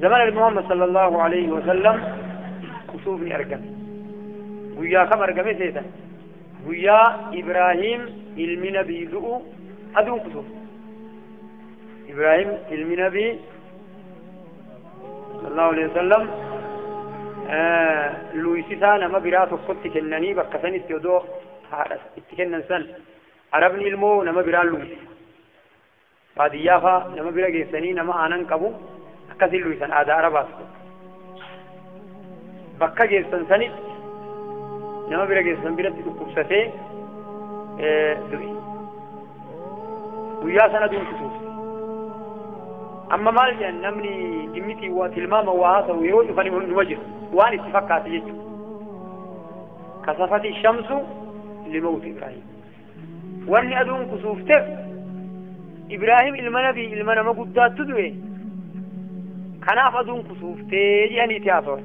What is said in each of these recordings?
Zamana Nabi Muhammad sallallahu alaihi wasallam kusuufni argame. Guyyaa kam argame seetan? Guyyaa Ibraahim ilmi nabii du'u aduun kusuufte. Ibraahim ilmi nabii sallallahu alaihi wasallam luuyisisaa nama biraa tokkotti kennanii bakka sanitti odoo haadha itti kennan san arabni ilmoo nama biraan luuyisa. Baadiyyaa faa nama bira geessanii nama aanan qabu akkasin luuyisan aadaa arabaas. Bakka geessan sanitti nama bira geessan biratti dhukkubsatee du'e. Guyyaa sana aduun kusuufte. Amma maal jedhan namni dhimmitii waa tilmaama waa haasa'u yeroo dhufan numa jiru waan itti fakkaate jechuudha. Kasafati shamsu limawti Ibraahim. Wanni aduun kusuufteef Ibraahim ilma nabii ilma nama guddaattu du'e. Kanaaf aduun kusuuftee jedhaniiti haasawan.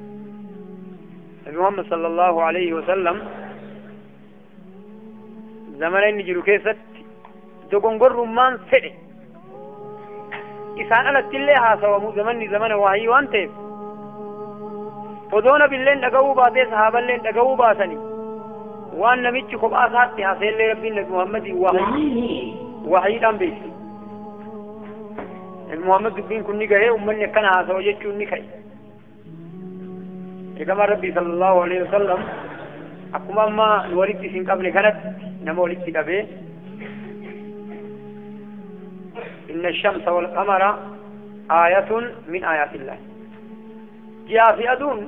Nabi Muhammad sallallahu alaihi wasallam zamana inni jiru keessatti dogongorrummaan fedhe isaan alatti illee haasawamu zamanni zamana waahii waan ta'eef odoo nabilleen dhaga'uu baatee sahaaballeen dhaga'uu baatanii waan namichi kophaa isaatti haasaellee rabbiin Nabi Muhammadii wahiidhaan beeksise. Nabi Muhammad dubbiin kun ni gahee uummanni akkana haasawa jechuun ni ka'e. Ergamaan Rabbii sallallahu alaihi wasallam akkuma amma nu walitti isin qabne kanatti nama walitti qabee inna shamsa wal qamara aayatun min aayatillah. Ji'aa fi aduun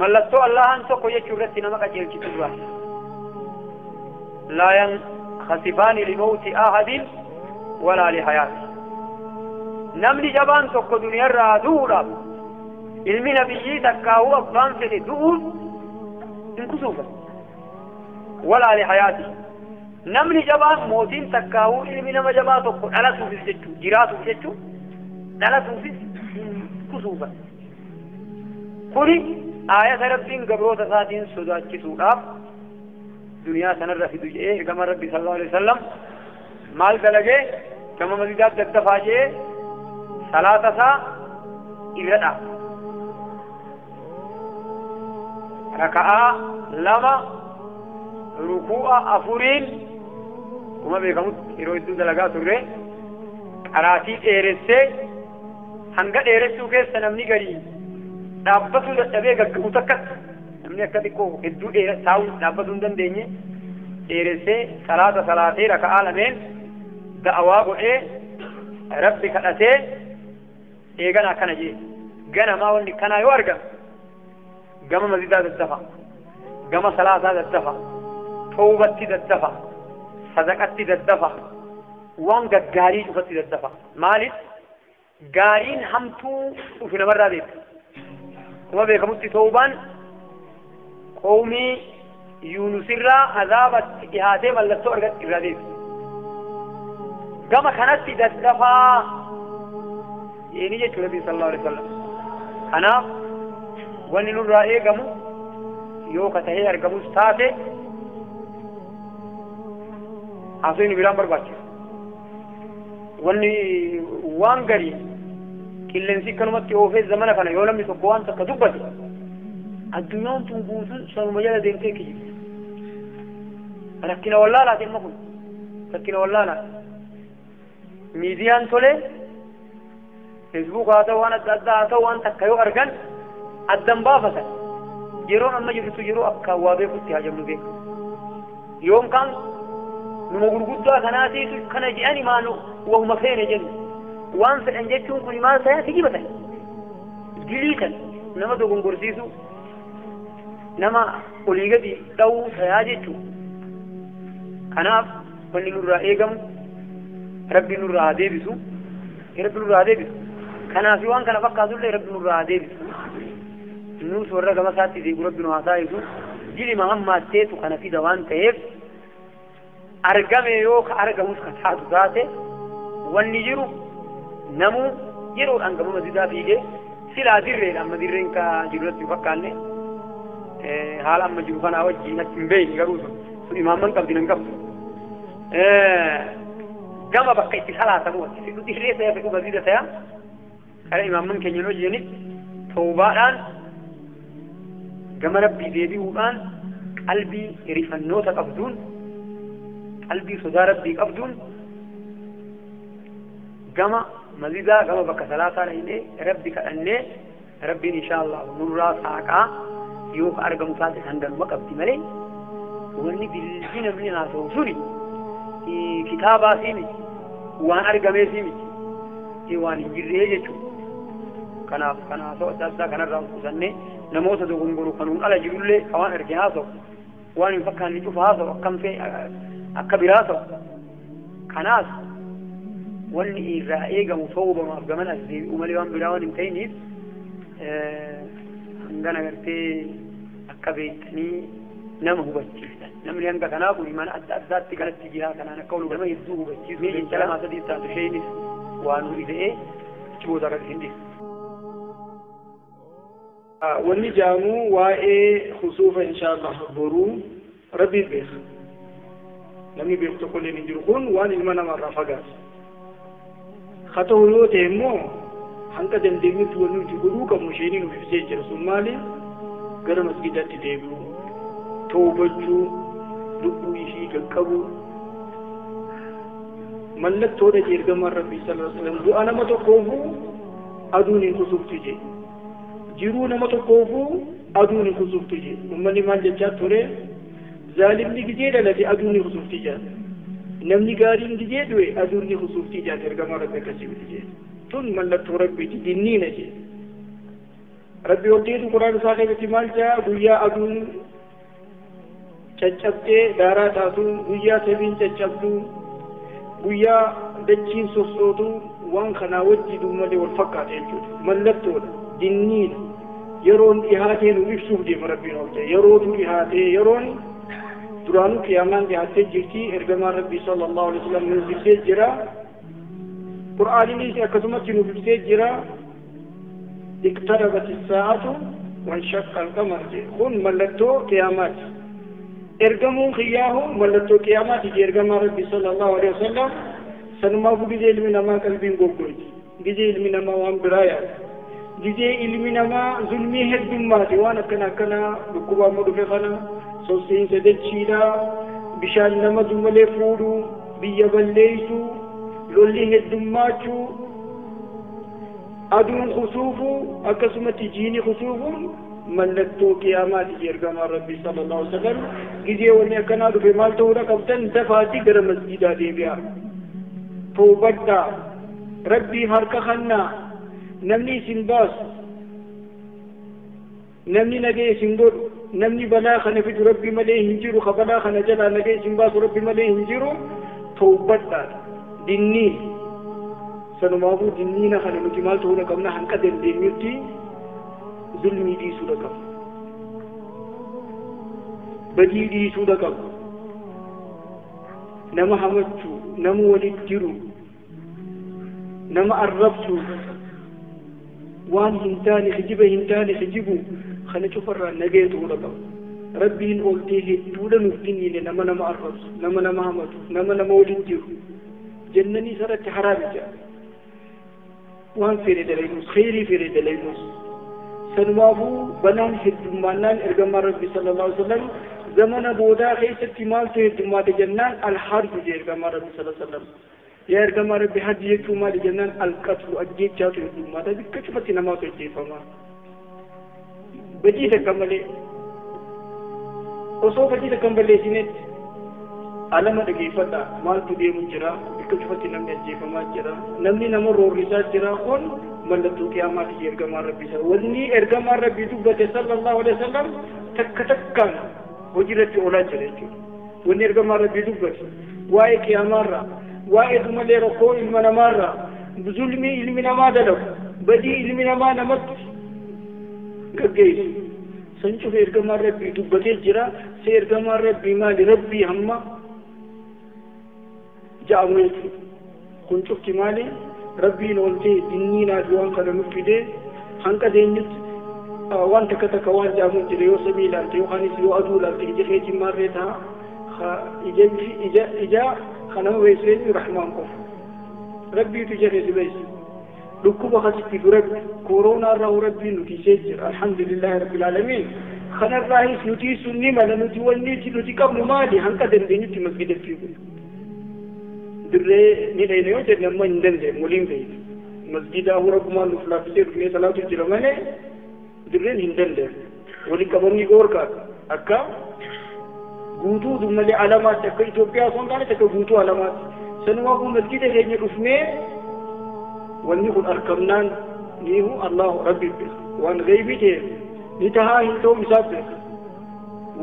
mallattoo Allahan tokko jechuu irratti nama qajeelchitu dura. Laa yankhasifaani limawti ahadin walaa lihayaati. Namni jabaan tokko duniyaarraa du'uudhaaf ilmi nabiyyii takkaa'uu abbaan fedhe du'uuf hin kusuufan. Walaa lihayaati. Namni jabaan mootiin takkaa'uu ilmi nama jabaa tokko dhalatuufis jechuu jiraatuuf jechuu dhalatuufis hin kusuufan. Kuni aayata rabbiin gabroota isaatiin sodaachisuudhaaf duniyaa sanarra fidu jedhee ergamaan rabbii sallallahu alaihi wasallam maal dalagee gama masjidaa daddafaa jedhee salaata isaa irra dhaabe. Raka'aa 2 ruku'a 4 kuma beekamutti yeroo hedduu dalagaa turre qaraatii dheeressee hanga dheeressuu keessa namni garii dhaabbatuu dadhabee gaggabu takkatti namni akka xiqqoo hedduu dheera taa'uu dhaabbatuu hin dandeenye dheeressee salaata salaatee raka'aa 2 da'awaa godhee rabbi kadhatee eegana akkana jee ganamaa wanni kanaa yoo argame gama masjidaa daddafa, gama salaataa daddafa, tawbatti daddafa, sadaqatti daddafa, waan gaggaarii cufatti daddafa. Maaliif gaariin hamtuu dhufi namarraa beektu. Kuma beekamutti tawbaan qawmii Yuunusirraa azaabatti dhihaatee mallattoo argatti irraa beektu. Gama kanatti daddafaa jedhanii jechuudha Nabii sallallahu alaihi wasallam. Kanaaf wanni nurraa eegamu yoo ka tahee argamus taate haasofni biraan barbaachisu. Wanni waan garii qilleensi akkanumatti oofee zamana kana yoo namni tokko waan takka dubbate addunyaan tun guutuun sanuma jala deemtee kijibti. Rakkina wallaalaati amma kun rakkina wallaalaati. Miidiyaan tolee feesbuuk haa ta'u waan adda addaa haa ta'u waan takka yoo argan addan baafatan. Yeroon amma jirtu yeroo akka waa beekutti hajamnu beeku. Yoom kaan numa gurguddaa kanaatiitu kana je'ani maanu wahuma feene jennu. Waan fedhan jechuun kun maal ta'e kijibatan. Diliitan nama dogongorsiisu nama olii gadi dha'uu tayaa jechuudha. Kanaaf wanni nurraa eegamu rabbi nurraa haa deebisu. Rabbi nurraa haa deebisu. Kanaaf waan kana fakkaatullee rabbi nurraa haa deebisu. Nuus warra gama isaatti deebi'u rabbi nu haa taasisu. Jilima hammaatteetu kana fida waan ta'eef argame yoo ka argamus ka taatu taate wanni jiru namuu yeroodhaan gama masjidaa fiigee silaa dirreedha amma dirreen ka jiru natti hin fakkaanne haala amma jiru kanaa wajjin natti hin beekne garuu sun imaamman qabdi nan qabdu. Gama bakka itti salaatamu fedhu dirree ta'e fedhu masjida ta'e Kara imaamman keenyan hojjetanitti tawbaadhaan gama rabbii deebi'uudhaan qalbii rifannoota qabduun qalbii sodaa rabbii qabduun gama masjidaa gama bakka salaataa dhahinee rabbi kadhannee rabbiin insha Allah nurraa saaqaa yoo ka argamu taate hanganuma qabdi malee wanni dilli namni haasa'u suni kitaabaa sii miti waan argamee sii miti waan hin jirree jechuudha. Kanaaf kana haasa'u adda addaa kanarraa qusannee namoota dogongoru kanuun ala jirullee ka waan arge haasa'u waan hin fakkaanne cufa haasa'u akkam fe'e akka biraa ta'u kanaas wanni irraa eegamu tawbamaaf gaman as deebi'u malee waan biraa waan hin ta'iniif hangana gartee akka beektanii nama hubachiiftan namni hanga kanaa kun mana adda addaatti kanatti jiraa kanaan akka olu nama hedduu hubachiisu mee jecha lamaa sadii taatu isheenis waan nu ida'ee achi booda akka isin dhiisu. Wanni jaamuu waa'ee khusuufa inshaallah boruu rabbii beeka. Namni beeku tokko illee hin jiru kun waan ilma namarraa fagaatu. Haa ta'u yoo ta'e immoo hanga dandeenyutti wanni nuti godhuu qabnu isheenii nuuf ibsee jira sun maali? Gara masgidaatti deebi'uu, toobachuu, lubbuu ishii qaqqabuu. Mallattoodha jee ergamaan Rabbii sallallahu alaihi wasallam du'a nama tokkoofuu aduun hin kusuuftu jee. Jiruu nama tokkoofuu aduun hin kusuuftu jee. Uummanni maal jechaa ture? Zaalimni gizee dhalate aduun ni kusuufti jaa. Namni gaariin gizee du'e aduun ni kusuufti jaa ergamaan Rabbi akkasii miti jee. Tun mallattoo Rabbiiti dinniina jee. Rabbi olteetu Quraan isaa keessatti maal jaa guyyaa aduun caccabdee daaraa taatu guyyaa samiin caccabdu guyyaa dachiin sossootu waan kanaa wajji malee wal fakkaata jechuudha. Mallattoodha dinniina yeroon dhihaatee nu ibsuuf deema Rabbiin ol ta'e yerootu dhihaatee yeroon duraanuu qiyaamaan dhihaattee jirti ergamaan Rabbii sallallahu alaihi wasallam nuuf ibsee jira. Qur'aaninis akkasumatti nuuf ibsee jira. Iqtarabat as-saa'atu wanshaqqa al-qamar jedhe kun mallattoo qiyaamaati. Ergamuun kiyyaahu mallattoo qiyaamaati jedhe ergamaan Rabbii sallallahu alaihi wasallam. Sanumaafuu gizee ilmi namaa qalbiin goggoyti. Gizee ilmi namaa waan biraa yaada. Gizee ilmi namaa zulmii heddummaate waan akkana akkanaa dhukkuba amma dhufe kana sosseensa dachiidha bishaan nama malee fuudhuu biyya balleessuu lolli heddummaachuu aduun kusuufuu akkasumatti jiini kusuufuun mallattoo qiyaamaati jedhe ergamaan Rabbii sallallahu alaihi wasallam. Gizee wanni akkanaa dhufe maal ta'uudha qabdan dafaati gara masjidaa deebi'a. Toobadhaa Rabbii harka kannaa namni isin baasu namni nagee isin godhu namni balaa kana fidu Rabbi malee hin jiru ka balaa kana jalaa nagee isin baasu Rabbi malee hin jiru toobadhaa dinniin sanumaafuu dinniina kana nuti maal ta'uudha qabna hanqa dandeenyutti zulmii dhiisuudha qabna badii dhiisuudha qabna nama hamachuu nama walitti jiru nama arrabsuu waan hin taane kijiba hin taane kijibu kana cufarraa nagee ta'uudha qabna. Rabbiin oltee hedduudha nuuf dinniine nama nama arrabsu nama nama hamatu nama nama walitti jiru jennanii isarratti haraami jedha. Waan fedhe dalaynus kheyrii fedhe dalaynus sanumaafuu balaan heddummaannaan ergamaan Rabbii sallallahu alaihi wasallam zamana boodaa keessatti maaltu heddummaate jennaan alharju jedhe ergamaan Rabbii sallallahu alaihi wasallam. Yaa ergamaa Rabbi harji jechuun maali jennaan alqatlu ajjeechaatu heddummaata bikka cufatti namaatu ajjeefama. Badii takka malee osoo badii takka hin balleessinetti alama dhageeffadha maaltu deemu jira bikka cufatti namni ajjeefamaa jira namni nama roorrisaa jira kun mallattoo qiyaamaati jedhe ergamaan Rabbii sallallahu wanni ergamaan Rabbii dubbate sallallahu alaihi wasallam takka takkaan hojii irratti oolaa jira jechuudha. Wanni ergamaan Rabbii dubbate waa'ee qiyaamaarraa waa'ee malee rakkoo ilma namaarraa zulmii ilmi namaa dalagu badii ilmi namaa namatti gaggeessu san cufe ergamaan Rabbii dubbatee jira. Se ergamaan Rabbii maali Rabbii hamma ja'amu jechuudha. Kun cufti maali Rabbiin oltee dinniinaa fi waan kana nuuf fidee hanqa deenyutti waan takka takka waan ja'amu jira yoo samii ilaalte yookaanis yoo aduu ilaalte ija keetiin maarree ta'a ija ija ija kanama beeksise eenyu Rahmaan qofa. Rabbiitu ija keessa beeksise. Dhukkuba kasitti duratti kooroonaa irraa Rabbiin nuti ishee jira. Alhamdulillahi rabbil aalamiin. Kanarraahis nuti sunni mala nuti wanni nuti qabnu maali? Hanqa dandeenyutti masgida fiigu. Dirree ni dhayna yoo jenne amma hin dandeenyu, waliin beeyna. Masgida Rabbumaan nuuf laaffisee dhufnee salaatu jira malee dirreen hin dandeenyu. Waliin qabamni dhoorkaadha. Akka guutuu malee alamaatti, akka Itoophiyaa osoo hin taane akka guutuu alamaatti. Sanumaafuu masgida keenya dhufnee wanni kun argamnaan niihu Allahu Rabbi beeka. Waan gaybii ta'e ni tahaa hin ta'u isaaf beeka.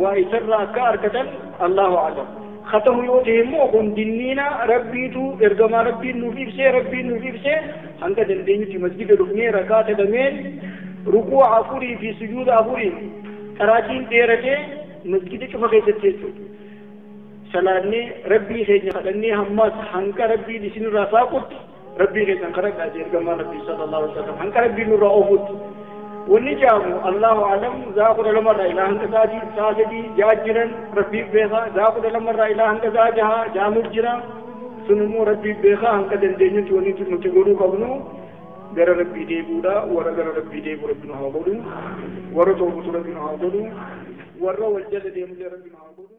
Waa isarraa akka argatan Allahu alam. Katamu yoo ta'e immoo kun dinniina Rabbiitu ergamaa Rabbiin nuuf ibsee, Rabbiin nuuf ibsee, hanga dandeenyutti masgida dhufnee rakaata lameen rukuu afurii fi sujuuda afuriin qaraatiin dheeratee masgida cufa keessatti jechuudha. Salaannee Rabbii keenya kadhannee hammaas hanga Rabbiin isinirraa saaqutti Rabbii keessan kadhadhaa jee ergamaan Rabbii sallallahu alaihi wasallam, hanga Rabbiin nurraa oofutti. Wanni jaamu Allahu alam, za'a 12rraa ilaa hanga sa'aatii sa'a 3 ja'a jiran Rabbiif beekaa, za'a 12rraa ilaa hanga sa'a 6 jaamuuf jira, sun immoo Rabbiif beekaa. Hanga dandeenyutti wanni nuti godhuu qabnu gara Rabbii deebi'uudha. Warra gara Rabbii deebi'u Rabbi nu haa godhu, warra toobatu Rabbi nu haa godhu, warra wal jala deemullee Rabbi nu haa godhu.